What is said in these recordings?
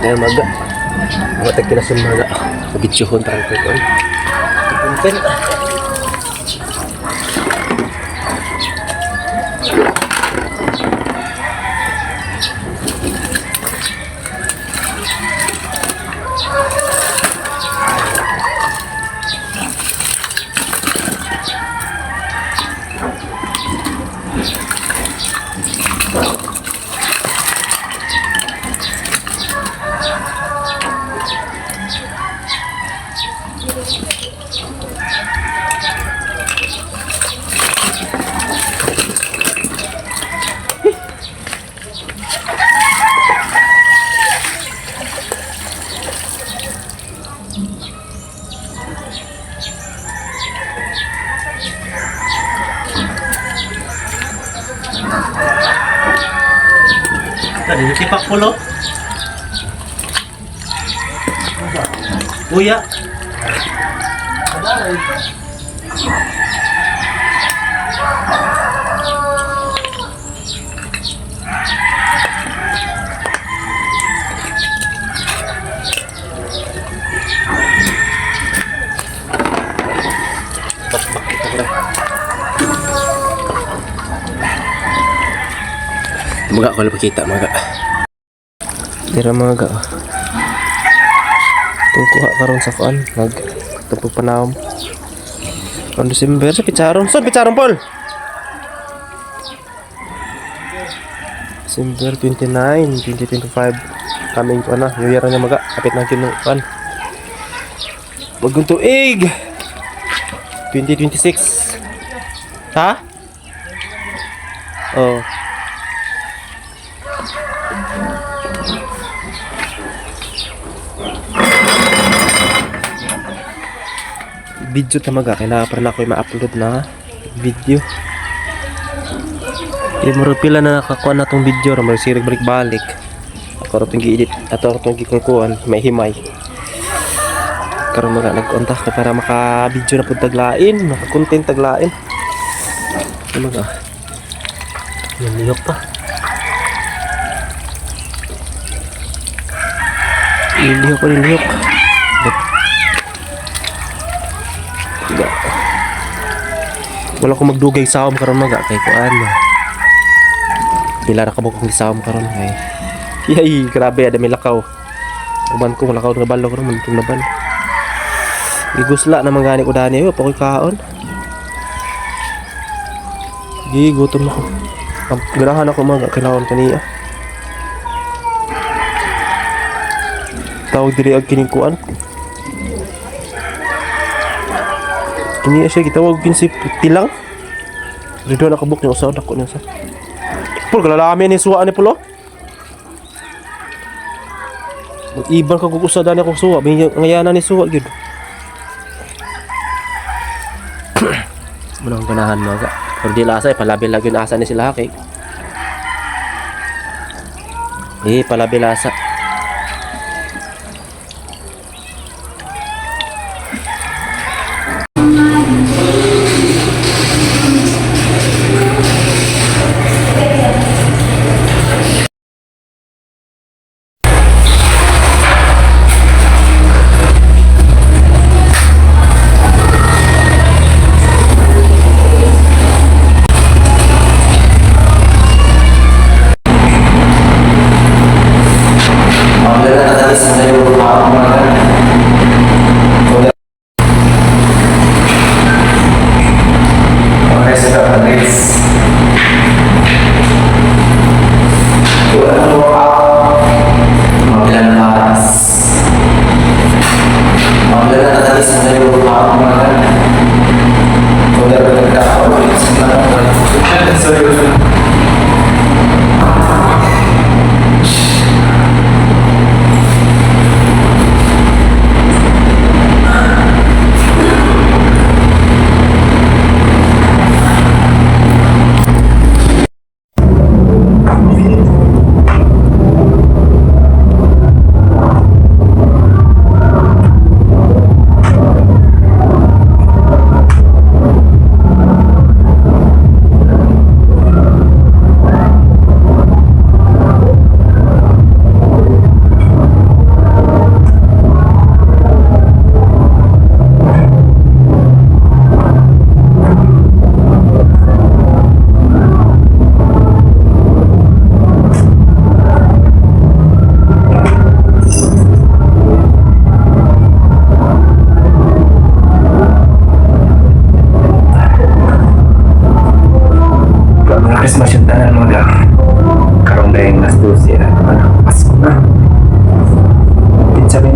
Kaya maga. Mga tagkinasun maga. Pabidyohon parang kukuan. Content. Tadi tipak pulo. Uya. Bakbak ito ko. Mga ako lang pakita mga. Dira mga ga. Itong kuha karon sa kuan nag itong panahon. Karon December sa pitsaron. So pitsaron, Paul. December 29, 2025. Kaming kuan na, New Year na maga. Kapit na gyud ng kuan. Bagong tuig. 2026. Ha? Oh. Video tamaga kailangan para na ako ma-upload na video. Eh, muro pila na nakakuha na tong video ra murag sirig balik-balik. Ako ra tong gi-edit ato ra tong gikungkuan may himay. Karon maga nagkontak ko para maka-video na pud taglain, maka-content taglain. Ano maga? Yan lihok pa. Lihok ko lihok. Ga. Wala ko magdugay sa karon maga kay kuan. Pila ra ka bukong gisawom karon kay. Yay, grabe ada may lakaw. Uban ko lakaw nga balog ron man itong laban. Gigusla naman gani ko dani ayo pa ko'y kaon. Gigutom ako. Ang ganahan ako mga kailangan kaniya. Tawag diri og kining kuan. Kini siya gitawag kin si tilang. Dito na kabuk niyo usa dako niyo sa. Pul kalalami ni suwa ni pulo. Mag-iban ka kung usa dani akong suwa, ngayana ni suwa gyud. Muna akong ganahan mga. Pero di lasa eh, palabi lagi yung asa ni sila kay. Eh, palabi lasa.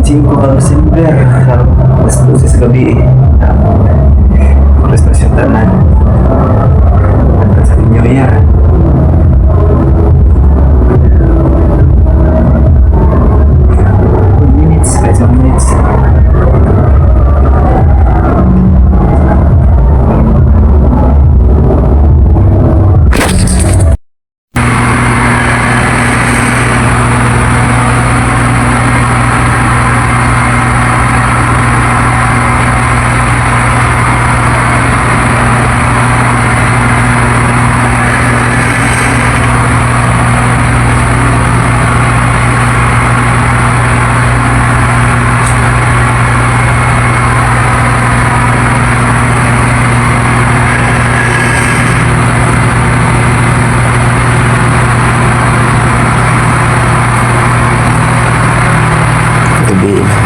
5 ka December. Alas 12 sa gabi eh. Christmas yung tanan. Sa New Year. Minutes, guys, minutes. Gabi na.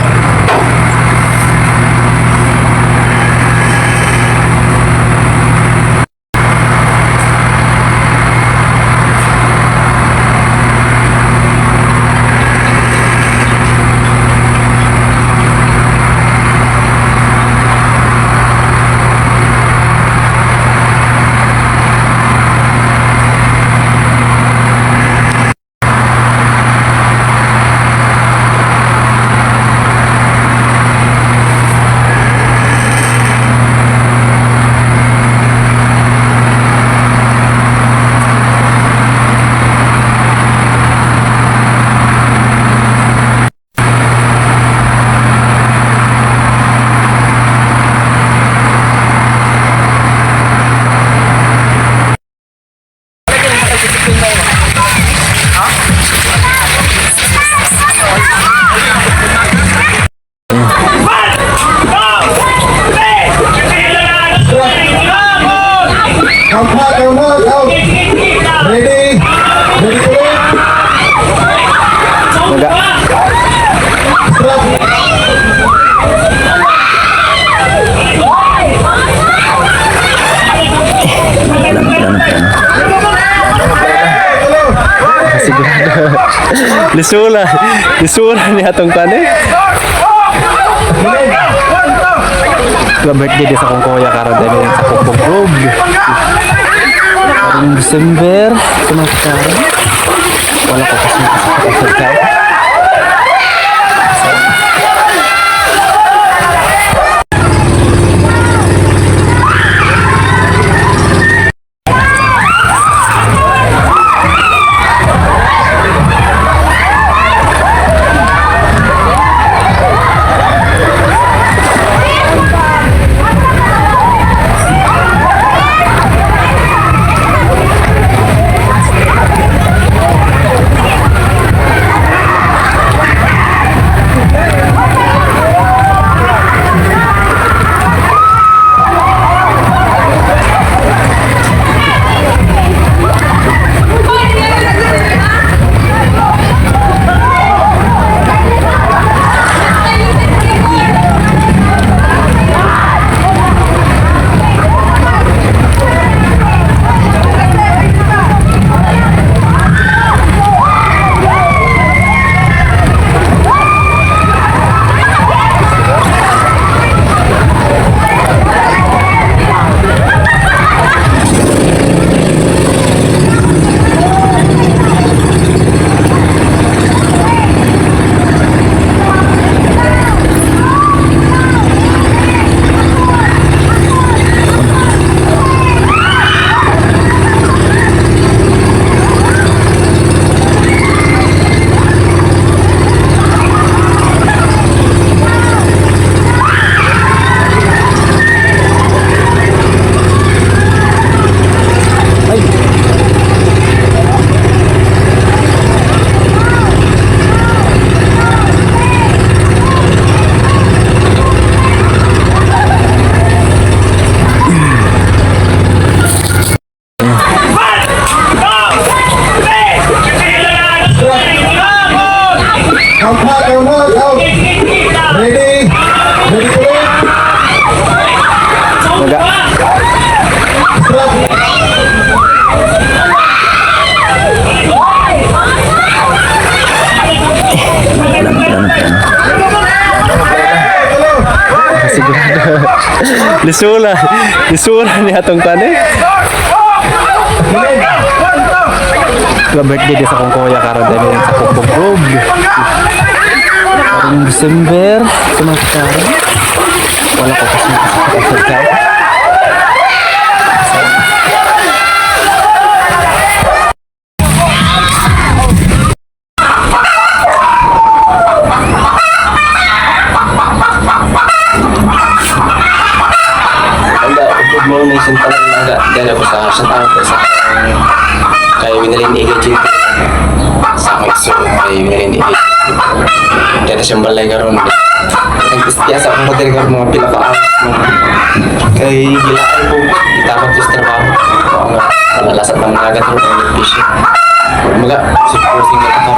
Count out, count out, out. Ready? Ready to go? Maga. Stop. Sigurado. Lisura. Lisura ni atong kan eh. Ga birthday di sa akong kuya karon dahil sa Kupog Grove. Karong December, kumang karon. Wala ko kasi sa. Count out, count out, out. Ready? Ready to go? Maga. Stop. Lisura. Lisura ni atong kwan eh. Ka birthday di sa akong kuya karon dali sa Pugpog Grove. Karong December, kumang karon. Wala ko kasi sa. Anda, good morning, sintalan naga. Diyan ako sa Santa Fe sa kay Winalin Ige GP. Sa akong igsoon kay Winalin Ige GP. Diyan na siyang balay karon. Nagpistiya sa akong hotel karon mga pila ka hours mo. Kay gilaan ko, gitapat ko sa trabaho. Oo nga, malasat ng mga gatong ng fish. Mga, supposing na ako.